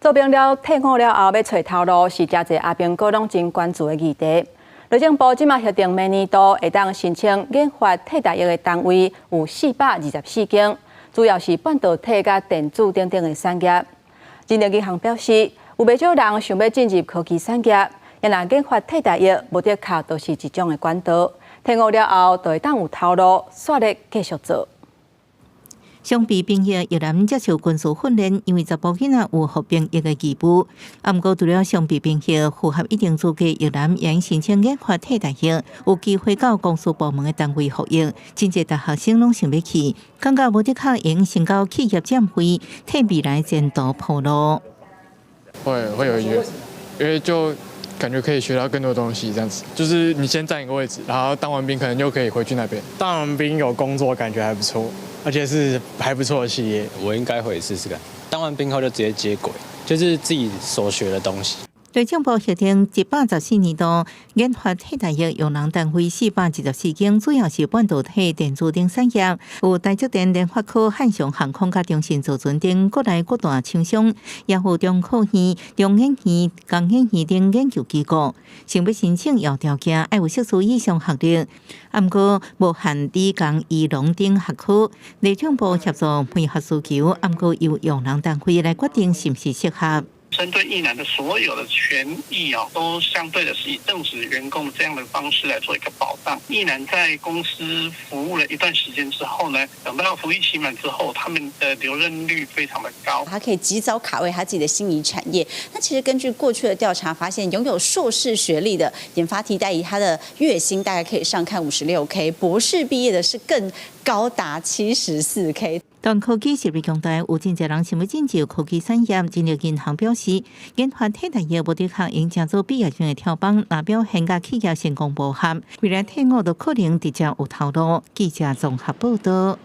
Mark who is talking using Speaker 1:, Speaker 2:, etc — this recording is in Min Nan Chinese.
Speaker 1: 做兵了退伍了後，欲揣頭路是誠濟阿兵哥攏真關注的議題。內政部這馬核定明年度會當申請研發替代役的單位有424間，主要是半導體佮電子等等的產業。人力銀行表示，有袂少人想欲進入科技產業，若研發替代役無的確就是一種的管道。退伍了後，就會當有頭路，煞咧繼續做。
Speaker 2: 相比兵役，役男接受軍事訓練，因為查埔囡仔有服兵役的義務。啊，毋過除了常備兵役符合一定資格，役男會申請研發替代役，有機會到公司部門的單位服役。真濟大學生攏想欲去，感覺無的確會先到企業佔位，替未來前途鋪路。
Speaker 3: 會有意願，因為就感覺可以學到更多東西，這樣子，就是你先佔一個位置，然後當完兵可能又可以回去那邊。
Speaker 4: 當完兵有工作，感覺還不錯。而且是還不錯的企業。
Speaker 5: 我應該會試試看。當完兵後就直接接軌，就是自己所學的東西。
Speaker 2: 內政部核定114年度研發替代役用人單位424間，主要是半導體、電子等產業，有台積電、聯發科、漢翔航空佮中信造船等國內各大廠商，也有中科院、中研院、工研院等研究機構。想欲申請有條件，愛有碩士以上學歷，啊，毋過無限理工、醫農等學科。內政部協助配合需求，啊，毋過由用人單位來決定是毋是適合。
Speaker 6: 針對役男的所有的權益啊，都相對的是以正職員工這樣的方式來做一個保障。役男在公司服務了一段時間之後呢，等到服役期滿之後，他們的留任率非常的高。
Speaker 7: 他可以及早卡位他自己的心儀產業。那其實根據過去的調查發現，擁有碩士學歷的研發替代役，他的月薪大概可以上看56K，博士畢業的是更高達74K。
Speaker 2: 當科技實力強大，有真濟人想欲進入科技產業。人力銀行表示，研發替代役無的確應誠做畢業生的跳板，若表現佮企業成功無合，未來退伍都可能直接有頭路。記者綜合報道。